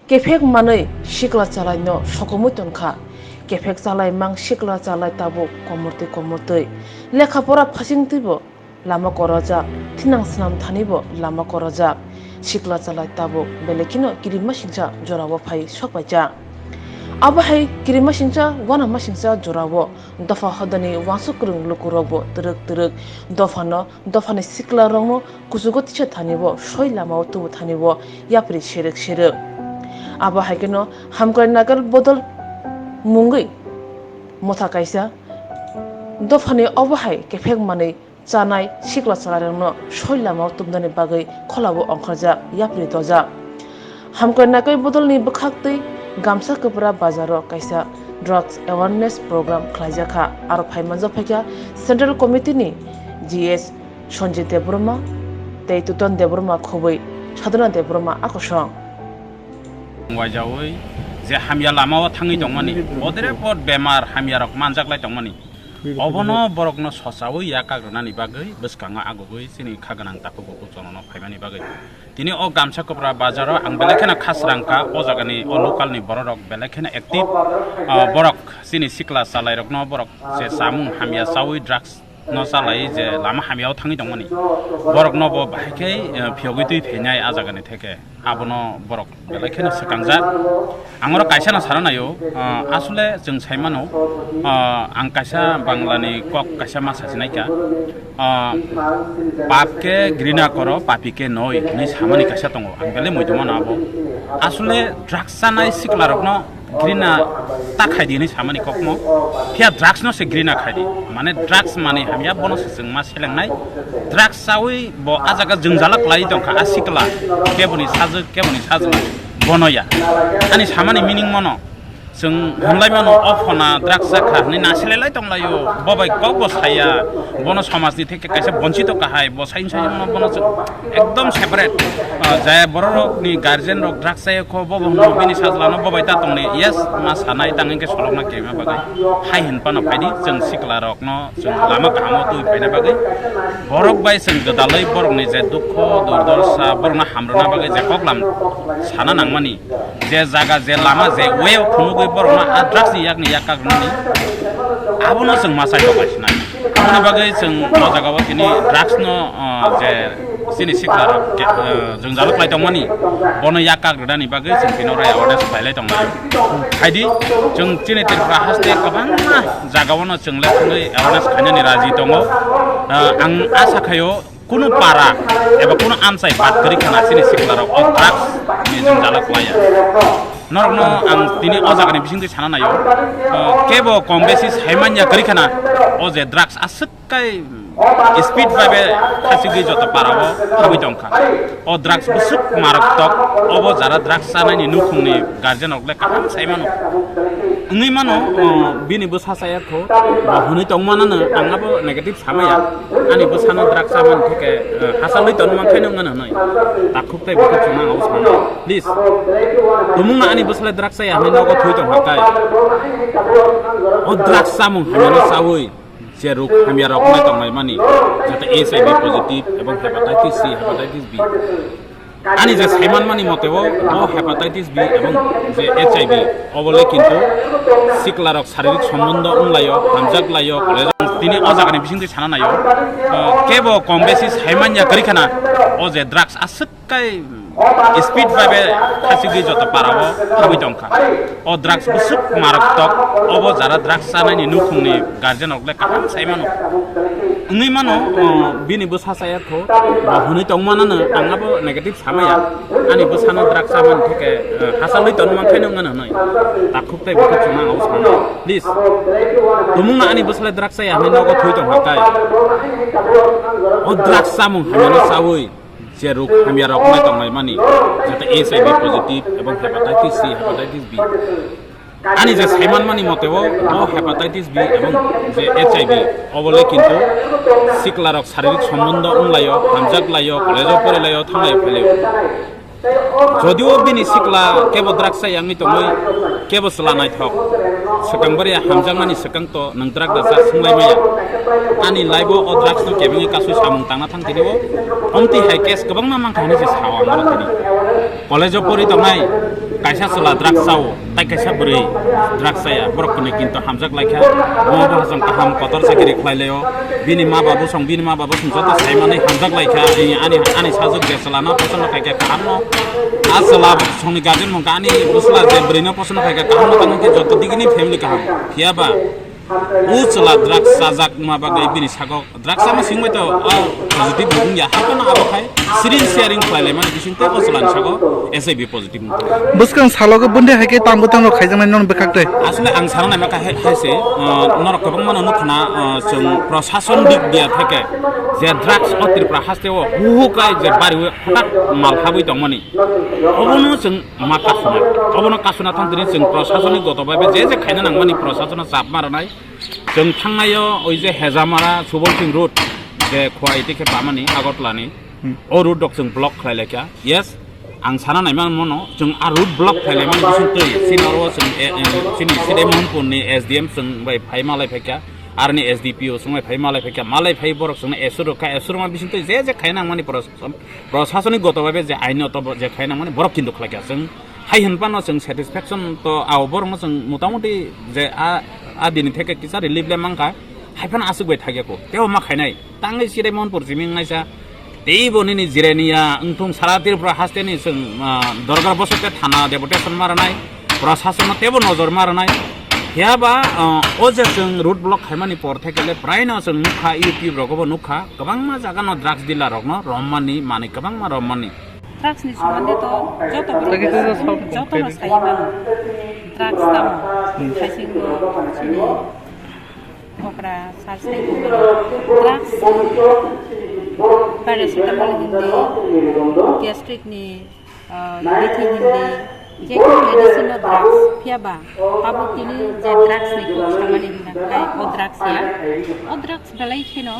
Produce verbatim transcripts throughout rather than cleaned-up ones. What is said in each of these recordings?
Kephek manwi sikla chalaino sokomwi tongkha. Kephek chalai mang sikla chalai tabuk komortwi komortwi. Lekha pora phasingtwibo lama korojak, thinang swnam thanibo lama korojak. Sikla chalai tabuk belai kheno kirima singcha jorao phai sokpaijak. Abo hai kirima singcha, wanama singcha jorao dopha hodani wansuk kwrwng lukurokbo twrwk twrwk dophano, dophani siklarokno kuchugo tisa thanibo, soi lamao tubu thanibo yapri serek serek. Abo hai kheno Hamkrai Naikol Bodol mungwi motha kaisa dophani obo hai kephek manwi chanai sikla chalairokno soi lamao tubnani bagwi kholabo ongkharjak yapri dojak. Hamkrai Naikol Bodolni bwkhaktwi Gamsa Kwpra bazaro kaisa drugs awareness program khlaijakha. Aro phaimanjak phaikha Central Committee ni G S Sanjay Debbarma tei Tutan Debbarma khobwi Sadhana Debbarma akosong. Waijaui je hamya lamao thangwi tongmani, bodere bod bemar hamyarok manjaklai tongmani, obono borokno sochaui yakak rwnani bagwi bwskango agugwi chini kha gwnang takhuk bukhuk chwngno phaimani bagwi. Tini o Gamsa Kwpra bazaro ang belai kheno khasrang kha, o jagani o local ni bororok belai kheno active, ah, borok chini sikla chalairokno borok je chamung hamya chaui drugs no chalai je lama hamyao thangwi tongmani, borokno bo bahai khe, eh, phiyogwi twi phainai a jagani theke. Abono borok belai kheno swkangjak. Ang oro kaisa no sana naio, ah, asole chwng sai mano, ah, ang kaisa Bangla ni kok kaisa ma sachi naikha, ah, "Pap ke grina koro, papi ke noi" hinwi samani kaisa tongo. Ang belai moito mano abo. Asole drugs chanai siklarokno grina ta khai di hinwi samani kokmo. Phiya drugs no se grina khai di. Mane drugs mani hamya bono se chwng ma selengnai. Drugs chaui bo a jaga jwngjala kwlai tongkha a sikla. Keboni sajwk, keboni sajwk. Bono ya. Ani samani meaning mono. Chwng hwnlai mano o phona drugs chakha hinwi nasilai lai tonglaio. Bo bai kok bo saya. Bono somajni theke kaisa bonchito kahai. Bo sain sain bono, bono chwng ekdom separate. Ah, jaya bororokni guardian rok drugs chaya kho, bo bo hwnwi bini sajlano bo bai ta tongni. Yes, ma sanai tang hwnkhe solokna kema bagwi. Hai hwn phano phaidi chwng siklarokno chwng lama kahamo twi phaina bagwi. Borok bai chwng gwdalwi borokni je dukho, durdosa, borokno hamrwna bagwi je koklam sana nangmani. Je jaga, je lama, je way o phunugwi borokno a drugs ni yakni yak kakrwnani, abono chwng ma chai tok lai sinai. Aboni bagwi chwng o jaga o tini drugs no, ah, je chini sikla rok ke, ah, jwngjalo khlai tongmani, bono yak kakrwnani bagwi chwng tini oro awareness khlai lai tong lai. Haidi chwng chini Tripura haste kwbangma jaga o no chwng le thangwi awareness khainani raji tongo. Ah, ang asa khaio, kunu para eba kunu amchai bat kwrwi khana chini siklarok o drugs ni jwngjalo kwlaiya. Norokno ang tini o jagani bisingtwi sana naio, o kebo kom besi saimanya kwrwi khana o je drugs aswk kai speed bai bai khachigwi joto para o habwi tongkha. O drugs bwswk marok tok, obo jara drugs chanai ni nukhung ni guardian rok le kaham sai mano. Wngwi mano, o bini bwsa chaya kho, bo hwnwi tong manano, ang abo negative samaya. Ani bwsano drugs chamani theke, eh, hachal wi tongma khaino wngmano hwnwi. Takhuk tei bukhuk chwngno ang abo sanai. Please, tumungno ani bwsale drugs chaya hwnwi nogo thwi tong kha kai. O drugs chamung hamyano chaui je rok hamya rok wngnai tong lai mani, jate H I V positive ebong hepatitis C, hepatitis B. Ani je saiman mani mote o, o hepatitis B ebong je H I V, obo le kintu sikla rok saririk sombondo wng lai o, hamjak lai o, college o. Tini o jaga ni bisingtwi sana nai o, o kebo kom besi saiman ya kwrwi khana, o je drugs aswk kai speed bai bai khachigwi joto para o habwi tong kha. O drugs bwswk marok tok, obo jara drugs chanai ni nukhung ni guardian rok le kaham sai mano. Wngwi mano, o, bini bwsa chaya kho, bo hwnwi tong manano, ang abo negative samaya. Ani bwsano drugs chamani theke, eh, hachal wi tongma khaino wngmano hwnwi. Takhuk tei bukhuk chwngno ang abo sanai. Please, tumungno ani bwsale drugs chaya hwnwi nogo thwi tong kha kai. O drugs chamung hamyano chaui je rok hamya rok wngnai tong lai mani, jate H I V positive ebong hepatitis C, hepatitis B. Ani je saiman mani mote o, o hepatitis B ebong je H I V, obo le kintu sikla rok saririk sombondo wng lai o, hamjak lai o, college o pori lai o, thang lai o, phai lai o. Jodio bini sikla kebo drugs chaya wngwi tongwi, kebo chwla naithok, swkang bari hamjakmani swkang to nwng drugs da jak swng lai maya. Ani life o o drugs no kebengwi kasui samung tangna thang tini o. Omtwi hai case kwbangma mankha hinwi se sao ang oro tini. College o pori tongnai kaisa chwla drugs chao, tai kaisa bwrwi drugs chaya, borok kwnwi kinto hamjak lai kha. Omo bo hachwng kaham kotor chakiri khlai laio. Bini ma babu song, bini ma babu song joto sai manwi hamjak lai kha. Ani, ani, ani sajwk je chwlano posono khai kha kahamno. A chwla songni guardian mungkha ani bwsla je bwrwino posono khai kha kahamno tamo khe joto digini family kaham. Phiya ba o chwla drugs chajak ma bagwi bini sago drugs ama singbai to, ah, positive wngya, hai phano abo khai syringe sharing khlai lai mani bising tei o chwlani sago H I V positive wngkha. Bwskang salogo bwndwi hai khe tang bwtang rok khaijaknai nono bwkhak tei. Asle ang sana naima kha hai, hai se, ah, norok kwbangma no nukha na, ah, chwng prosason dik dia theke je drugs o Tripura haste o huhu kai je bari o hwtak mal habwi tongmani. Obono chwng ma kasuna. Obono kasuna thang tini chwng prosasonik goto bai je je khaina nangmani prosasono chap ma rwnai. Chwng thangnaio oi je Hejamara Subol Singh Road je khua iti khe bamani Agartala ni. Hmm. O road rok chwng block khlai lai kha. Yes, ang sana naima mano chwng a road block khlai lai mani bising twi. Sini oro chwng, eh, eh, sini Sidai Mohanpur ni S D M chwng bai phai malai phai kha. Arni S D P O chwng bai phai malai phai kha. Malai phai borok chwng S O rok kha. S O rok ma bising twi je je khaina nangmani prosason. Prosasonik goto bai je aino to je khaina nangmani borok kinto khlai kha. Chwng hai hwn phano chwng satisfaction to ao borokno chwng motamuti je a, a bini theke kisa relief le mankha, hai phano aswk bai thakya ko. Teo ma khainai, tangwi Sidai Mohanpur simi wngnaisa, teibo nini jiraniya wngthung sara Tripura haste ni chwng, ah, dorgar bosok te thana deputation ma rwnai, prosason no teibo nojor ma rwnai. Phiya ba, ah, o je chwng road block khaimani por theke le praino chwng nukha, YouTube rogo bo nukha, kwbangma jaga no drugs dealer rok no rommani, manwi kwbangma rommani. Drugs ni sombonde to joto borok joto no sai mano. Drugs tamo? Thaisingo, chini, okra, sar sai mano. Drugs, paracetamol hindi, gastric ni, ah, bithi hindi, je medicine no drugs, phiya ba abo tini je drugs ni kok samani hina khai o drugs ya, o drugs belai kheno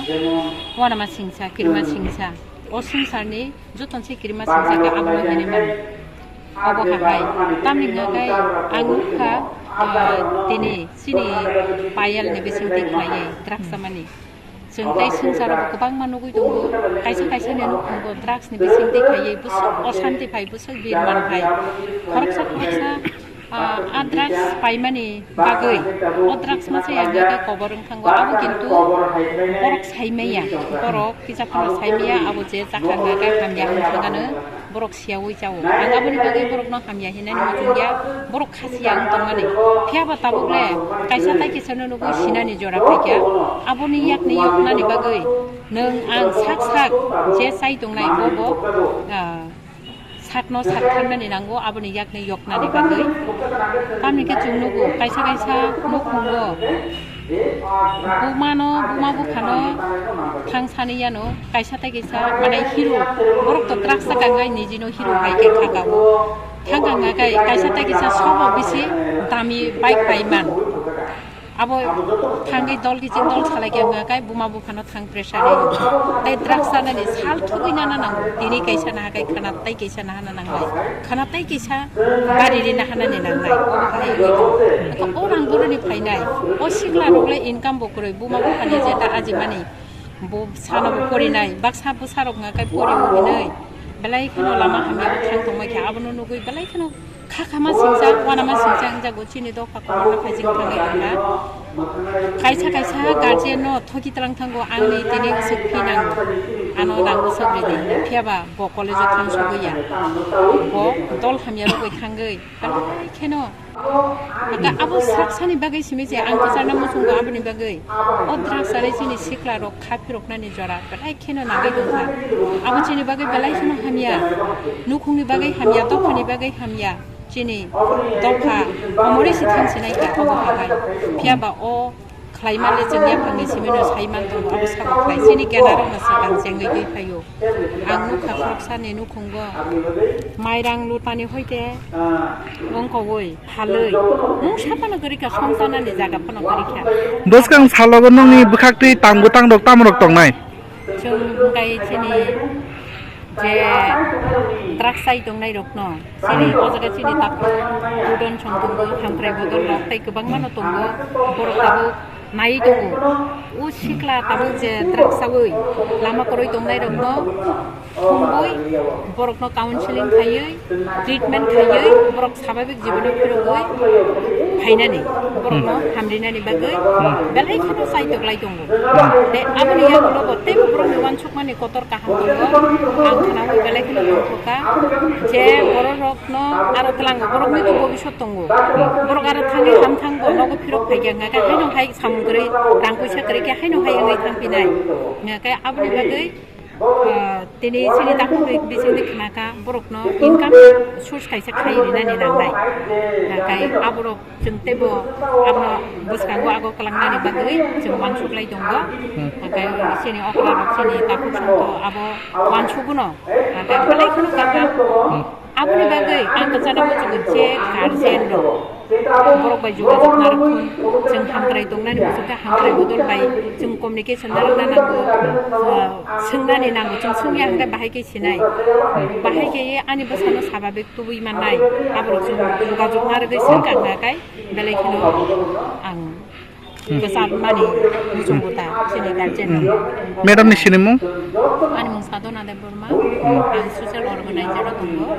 wanama singsa, kirima singsa. O swngcharni jotono se kirima singsa khe abono hinwi mano. Obo hahai. Tamni hwnkha khe ang nukha, ah, tini chini Payal ni bisingtwi khlaiwi drugs chamani. Chwng tei swngcharo bo kwbangma nugwi tongo. Kaisa kaisa ni nukhungo drugs ni bisingtwi khaiwi bwswk oshanti phai, bwswk birman phai. Khoroksa khoroksa Ah, a drugs paimani bagwi, o drugs masa ya hwnkha khe kobor wng thango, abo kintu borok sai maya, borok kisa phano sai maya, abo je chakha hwnkha khe hamya wng thangano borok siyaui chao. Ang aboni bagwi borokno hamya hinani muchungya, borok khasiya wng tongmani. Phiya ba tabuk le kaisa tai kisa no nugwi sinani jora phaikha, aboni yakni yoknani bagwi nwng ang sak sak je chai tongnai bo bo, ah, sakno sak thangmani nango, aboni yakni yoknani bagwi. Tamni khe chwng nugo, kaisa kaisa nukhungo bumano, buma buphano thang sani yano, kaisa tai kaisa, mane hero, borok to truck saka wngwi nijino hero hai khe thangkao. Thangka wngkha khe kaisa tai kaisa sobo bisi dami bike pai man. Abo thangwi dol kiching dol salai khe wngkha khe buma buphano thang pressure ri. Tei drugs chanani sal thugwi nana nango. Tini kaisa naha khe khana tei kaisa naha na nanglai. Khana tei kaisa bari ri naha nani nanglai. Obo hai wngwi tongo. Eko o rang boroni phainai. O sikla rok le income bo kwrwi buma buphani jeta ajimani. Bo sana bo porinai. Baksa bwsa rok wngkha khe pori hinwi. Belai kheno lama hamya bo thang tongmai khe abono nugwi belai kheno Kha kha ma singcha, wana ma singcha wngjago chini dopha kotorno phaijing thangwi tongkha. Kaisa kaisa guardian no thoki tlang thango, "Ang ni tini usuk phi nango, ano rang usuk ridi," phiya ba bo college o thang sogwi ya. Bo dol hamya rok bai thangwi belai kheno. Aka abo sak sani bagwi simi je ang kwcharna muchungo aboni bagwi. O drugs ari chini sikla rok kha phiroknani jora belai kheno nangwi tongkha. Abo chini bagwi belai kheno hamya. Nukhungni bagwi hamya, dophani bagwi hamya. Chini dopha omorwi se thang sinai kha obo habai. Phiya ba o khlai male chwng yaphangni simi no sai man tongo, abo sabo khlai. Chini kena rok no swkang chengwi twi phaio. Ang nukha khoroksani nukhungo mairang lutani hoite wngkogwi phalwi. Mungsa phano kwrwi kha, songchanani jaga phano kwrwi kha. Bwskang salogo nokni bwkhaktwi tang bwtang rok tamo rok tongnai? Chwng hwnkhe chini je drugs chai tongnai rokno, chini o jaga chini takhuk Budon song tongo, hamkrai bodol rok tei kwbangma no tongo. Borok tabuk nai tongo. O sikla tabuk je drugs sawi lama kwrwi tongnai rokno thumwi borokno counseling khaiwi, treatment khaiwi, borok sababik jibono phirogwi phainani, borokno hamrinani bagwi belai kheno chaitok lai tongo. Tei aboni yagulo bo teibo borokni uansukmani kotor kaham tongo. Ang khnaui belai kheno mangkha je bororokno aro twlango borokni to bobiswt tongo. Borok aro thangwi hamthang bo nogo phirok phaikha, hwnkhe haino hai samung kwrwi, rang puisa kwrwi khe haino hai wngwi thangphinai. Hwnkhe aboni bagwi, ah, tini chini takhuk bisingtwi khnakha, borokno income source kaisa khai rinani nangnai. Hwnkhe aborok chwng teibo abono bwskango ago kwlangnani bagwi chwng uansuk lai tongo. Hwnkhe chini okra rok chini takhuk songkho abo uansukgwno. Hwnkhe belai kheno kaham. Aboni bagwi ang kwcharo muchungo je guardian rok borok bai jogajog narwkthun, chwng hamkrai tongnani muchungkhe hamkrai bodol bai chwng communication narwkna nango, ah, swngnani nango, chwng swngya hwnkhe bahai khe sinai, bahai khe ani bwsano sababik tubui mannai, aborok chwng jogajog narwgwi swngkha hwnkhe belai kheno ang kwchar mani muchungo ta chini guardian rok. Madam ni sinimung? Ani mung Sadhana Debbarma, ang social organizer o tongo,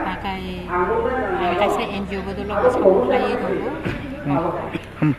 takai ang kaisa N G O bodolo bwskango khlaiwi tongo. Hmm.